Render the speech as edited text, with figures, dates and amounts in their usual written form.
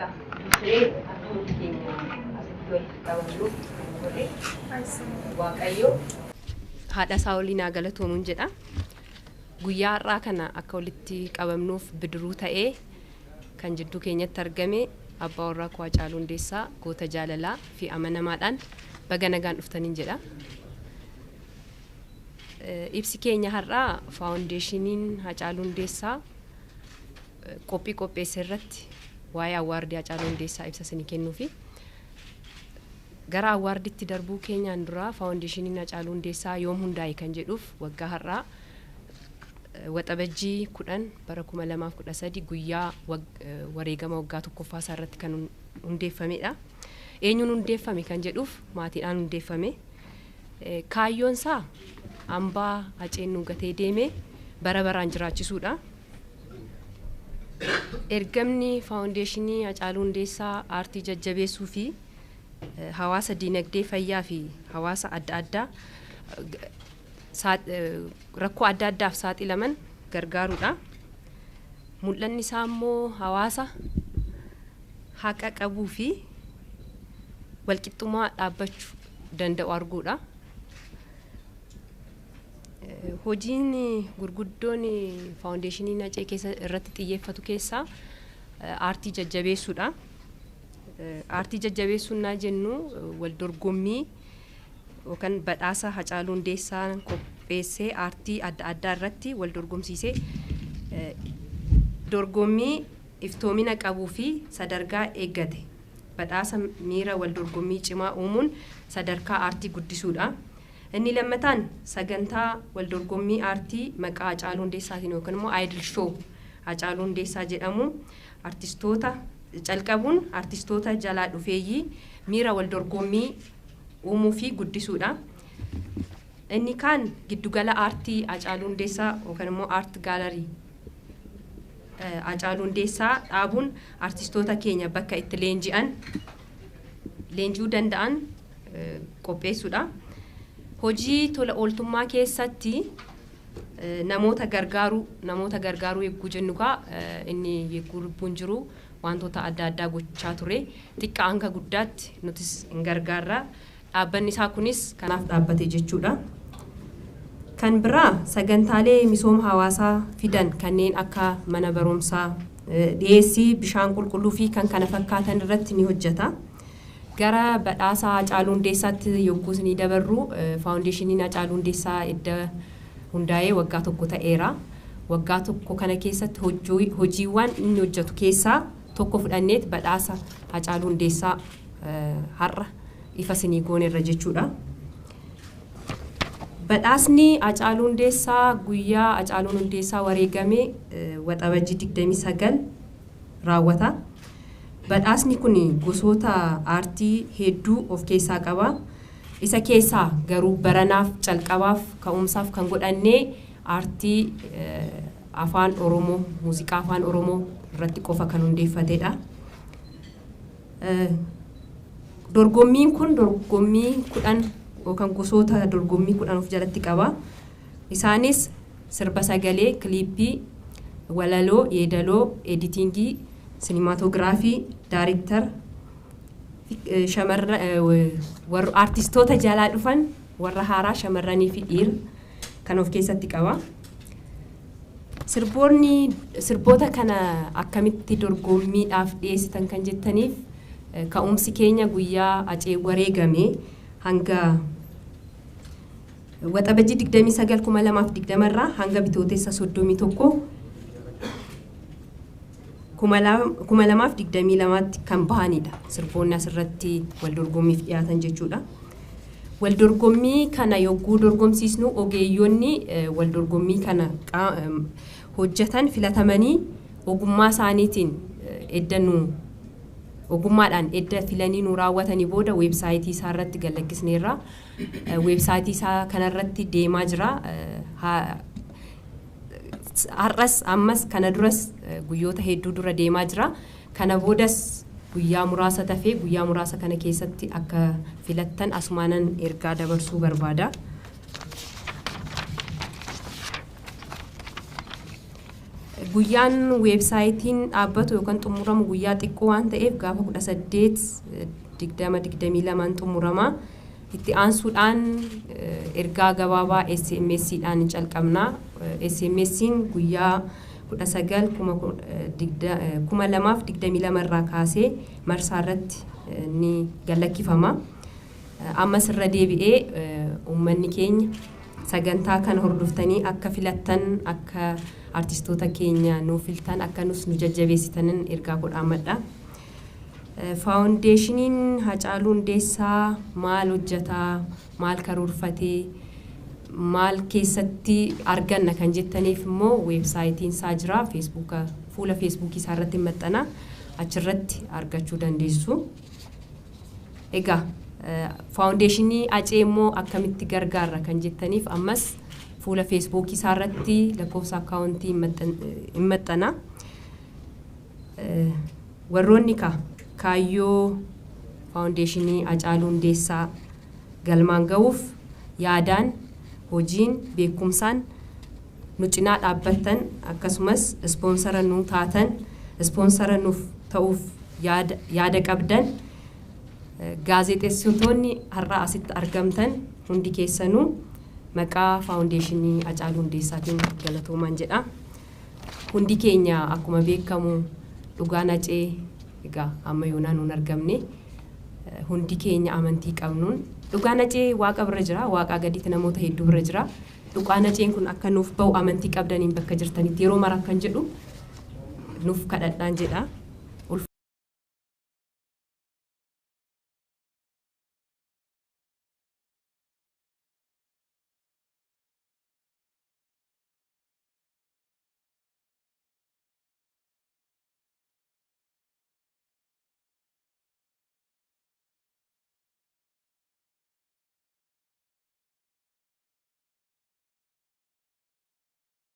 Dursee akka hundi keenya asitti walitti qabamnuuf kan godhe Waaqayyo haadha isaa waliin haa galatoomuun jedha. Guyyaa har'aa kana akka walitti qabamnuuf bidiruu ta'ee kan jidduu keenyatti argame abbaa warraa koo Haacaaluu Hundeessaa goota jaalalaa fi amanamaadhaan baga nagaan dhuftaniin jedha. Ibsi keenya har'aa faawundeeshiniin Haacaaluu Hundeessaa qophii qopheesse irratti waa'ee awwaardii Haacaaluu Hundeessaa ibsa isinii kennuufi. Gara awwaarditti darbuu keenyaan dura faawundeeshiniin Haacaaluu Hundeessaa yoom hundaa'e kan jedhuuf waggaa har'aa waxabajjii 10 bara 2013 guyyaa wareegama waggaa tokkoffaa isaa irratti kan hundeeffamedha. Eenyuun hundeeffame kan jedhuuf maatiidhaan hundeeffame. Kaayyoon isaa hambaa Haceen nu gatee deeme bara baraan jiraachisuudha. Ergamni faawundeeshinii Haacaaluu Hundeessaa aartii jajjabeessuu fi hawaasa diinagdee fayyaa fi hawaasa adda addaa rakkoo adda addaaf saaxilaman gargaaruudha. Mul'anni isaa immoo hawaasa haqa qabuu fi walqixxummaa dhaabbachuu danda'u arguudha. Hojiin gurguddoon faawundeeshinii Hacee keessa irratti xiyyeeffatu keessaa aartii jajjabeessuudha. Aartii jajjabeessuun naa jennu wal dorgommii yookaan badhaasa Haacaaluu Hundeessaa qopheessee aartii adda addaa irratti wal dorgomsiisee dorgommii iftoomina qabuu fi sadarkaa eeggate badhaasa miira wal dorgommii cimaa uumuun sadarkaa aartii guddisuudha. Inni lammataan sagantaa wal dorgommii aartii maqaa Haacaaluu Hundeessaatiin yookaan immoo Idol Show Haacaaluu Hundeessaa jedhamu artistoota calqabuun artistoota jalaa dhufeeyyii miira wal dorgommii uumuu fi guddisuudha. Inni kaan giddugala aartii Haacaaluu Hundeessaa yookaan immoo aart gaalarii Haacaaluu Hundeessaa dhaabuun artistoota keenya bakka itti leenji'uu danda'an qopheessuudha. Hojii tola ooltummaa keessatti namoota gargaaruu yegguu jennu kaa inni yegguu lubbuun jiru wantoota adda addaa gochaa ture. Xiqqaa hanga guddaatti nutis hin gargaarra. Dhaabbanni isaa kunis kanaaf dhaabbate jechuudha. Kan biraa sagantaalee misooma hawaasaa fidan kanneen akka mana barumsaa, dhiyeessii bishaan qulqulluu fi kan kana fakkaatan irratti ni hojjeta. Gara badhaasa Haacaaluu Hundeessaatti yogguu isinii dabarru faawundeeshiniin Haacaaluu Hundeessaa edda hundaa'ee waggaa tokko ta'eera. Waggaa tokko kana keessatti hojiiwwan inni hojjetu keessaa tokko fudhanneet badhaasa Haacaaluu Hundeessaa har'a ifa isinii goonerra jechuudha. Badhaasni Haacaaluu Hundeessaa guyyaa Haacaaluun Hundeessaa wareegame waxabajjii 29 raawwata. Badhaasni kun gosoota aartii hedduu of keessaa qaba. Isa keessaa garuu baranaaf calqabaaf ka'umsaaf kan godhannee aartii afaan Oromoo, muuziqaa afaan Oromoo irratti qofa kan hundeeffatedha. Dorgommiin kun dorgommii 10 yookaan gosoota dorgommii 10 of jalatti qaba. Isaanis sirba sagalee, kiliippii, walaloo, yeedaloo, editingii, sinimaatoogiraafii, daareektar, warra artistoota jalaa dhufan warra haaraa shamarranii fi dhiira kan of keessatti qaba. Sirboota kana akkamitti dorgommiidhaaf dhiyeessitan kan jettaniif ka'umsi keenya guyyaa Hacee wareegame hanga waxabajjii 29 2020 irraa hanga bitootessa 31 2022 kan bahanidha. Sirboonni asirratti wal dorgommiif dhiyaatan jechuudha. Wal dorgommii kana yogguu dorgomsiisnu ogeeyyoonni wal dorgommii kana hojjetan filatamanii ogummaa isaaniitiin edda nu ogummaadhaan edda filanii nu raawwatanii booda weebsaayitii isaa irratti galakkisneerra. Weebsaayitii isaa kanarratti deemaa jira. Har'as ammas kana duras guyyoota hedduu dura deemaa jira. Kana boodas guyyaa muraasa tafee guyyaa muraasa kana keessatti akka filattan asumaanan ergaa dabarsuu barbaada. Guyyaan weebsaayitiin dhaabbatu yookaan xumuramu guyyaa xiqqoo waan ta'eef gaafa 18 2022 xumurama. Itti aansuudhaan ergaa gabaabaa SMSdhaan ni calqabna. SMS'n guyyaa 19 2022 irraa kaasee marsaa irratti ni gallakkifama. Ammas irra deebi'ee uummanni keenya sagantaa kana hordoftanii akka filattan, akka artistoota keenya nuuf filtan, akka nus nu jajjabeessitanin ergaa godhaamadha. Faawundeeshiniin Hacaaluu Hundeessaa maal hojjetaa, maal karoorfatee, maal keessatti arganna kan jettaniif immoo weebsaayitiin isaa jira, feesbuuka fuula feesbuukii isaa irratti maxxana, achirratti argachuu dandeessu. Egaa faawundeeshinii Hacee immoo akkamitti gargaarra kan jettaniif ammas fuula feesbuukii isaa irratti lakkoofsa akkaawuntii hin maxxana. Warroonni kaayyoo faawundeeshinii Hacaaluu Hundeessaa galmaan ga'uuf yaadaan, hojiin, beekumsaan nu cinaa dhaabbattan, akkasumas ispoonsara nu taatan, ispoonsara nuuf ta'uuf yaada qabdan, gaazexeessitoonni har'a asitti argamtan hundi keessanuu maqaa faawundeeshinii Hacaaluu Hundeessaatiin galatoomaan jedha. Hundi keenya akkuma beekamu dhugaan Hacee egaa amma yoonaa nuun argamne, hundi keenya amantii qabnuun dhugaan Hacee waaqa bira jira, waaqaa gaditti namoota hedduu bira jira. Dhugaan Haceen kun akka nuuf ba'u amantii qabdaniin bakka jirtanitti yeroo mara kan jedhu nuuf kadhadhaan jedha.